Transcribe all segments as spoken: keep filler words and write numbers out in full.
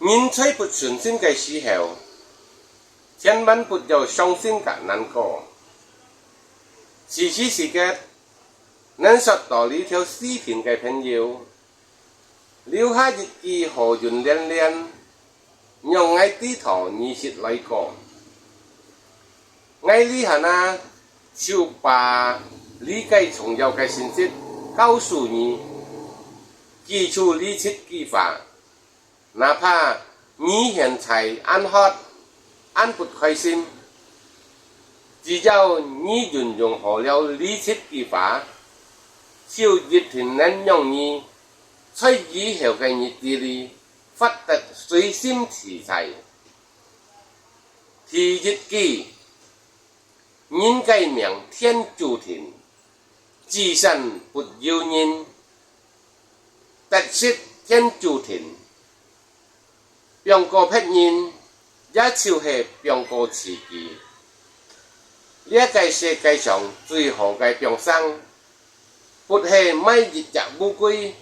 人在不順心个時候，千萬不要傷心甲難過。此時此刻，能說到這條視頻个朋友，留下一句好運連連，讓𠊎知道你識來過。𠊎這下啊，就把這个重要个信息告訴你，記住這七句話。 哪怕你現在恁渴、恁不開心，只要你運用好了這七句話，就一定能讓你在以後个日子裡活得隨心自在。第一句，人个命天注定， 至善不由人，得失天注定。放過別人，也就係放過自己。這个世界上最好个放生，不係買一隻烏龜，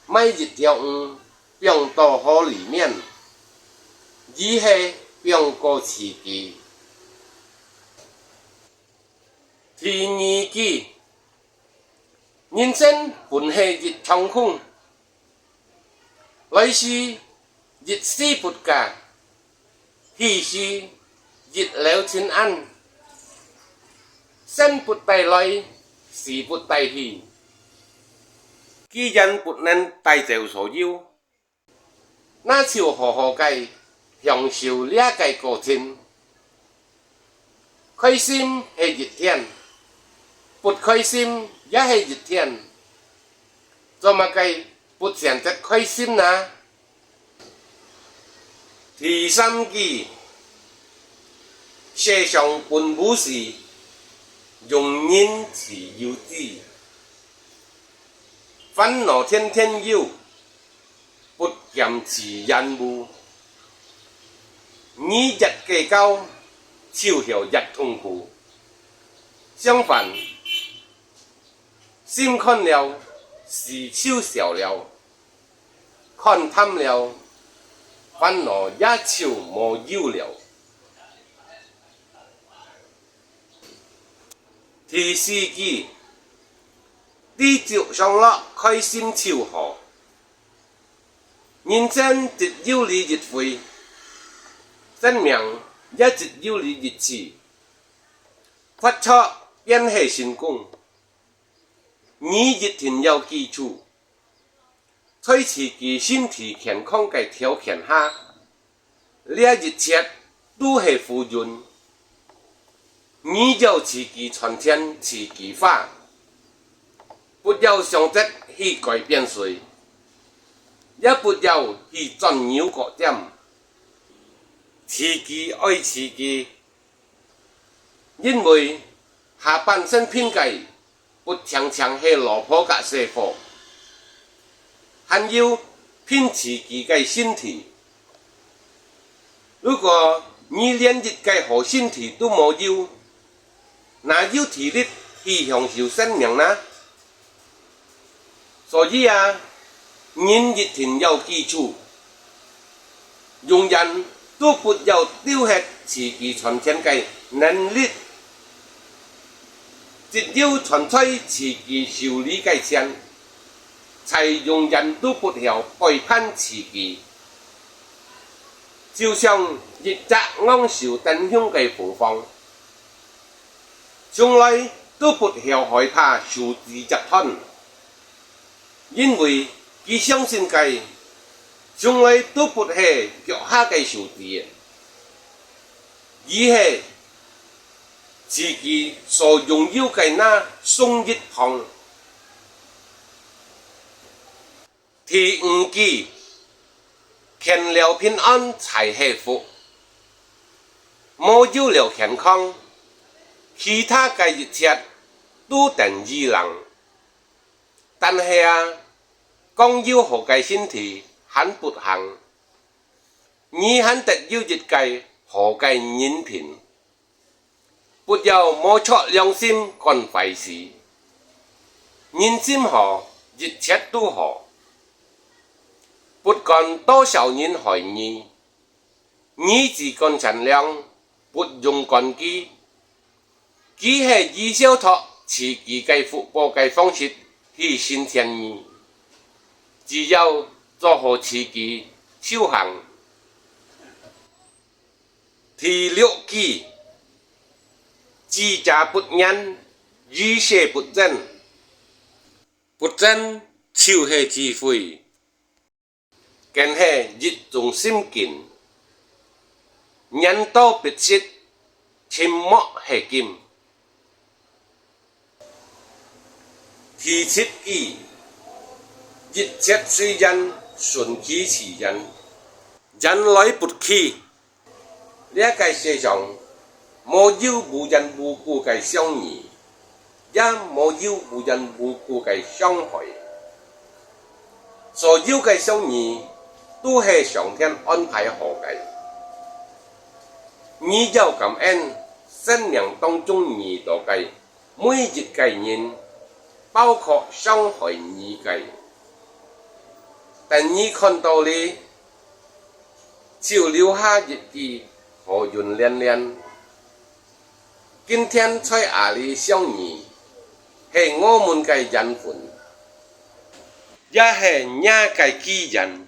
買一條魚，放到河裡面，而係放過自己。第二句， 人生本係一場空，來時一絲不掛，去時一縷清煙。生不帶來，死不帶去，既然不能帶走所有， 那就好好个享受這个過程。開心係一天，不開心也係一天，做麼个不選擇開心呢？第三句，世上本無事，庸人自擾之。煩惱天天有， 不減自然無。你越計較，就會越痛苦。相反，心寬了，事就少了；看淡了，煩惱也就無有了。 第四句，知足常樂，開心就好。人生只有這一回，生命也只有這一次。活著便係成功。你一定要記住， 在自己身體健康个條件下，這一切都係浮雲。你要自己賺錢自己花，不要想著去改變誰，也不要去鑽牛角尖。自己愛自己， 因為下半生憑个，不淨淨係老婆甲細伙，還有憑自己个身體。如果你連一个好身體都無有，哪有體力去享受生命呢？ 所以啊，人一定要記住，永遠都不要丟棄自己賺錢个能力。只有賺在自己手裡个錢，才永遠都不曉背叛自己。就像一隻昂首挺胸个鳳凰， 從來都不曉害怕樹枝折斷，因為佢相信个從來都不係腳下个樹枝，而係自己所擁有个那雙翼膀。 第五句，健了平安才係福。無有了健康，其他个一切都等於零。但係啊，光有好个身體還不行，你還得有一个好个人品。 不要摸著良心幹壞事。人心好，一切都好。不管多少人害你，你只管善良，不用管佢。佢係以消忒自己个福報个方式去成全你，只要做好自己修行。第六句，智者不言，與世不爭。不爭就係智慧，更係一種心境。言多必失，沉默係金。第七句，一切隨緣，順其自然。緣來不拒。 這个世上，無有無緣無故个相遇，也無有無緣無故个相害。所有个相遇，都係上天安排好个。你要感恩，生命當中遇到个 每一个人，包括傷害你个。等你看到了，就留下一句好運連連。今天在這裡相遇，係我們个緣分，也係若个機緣。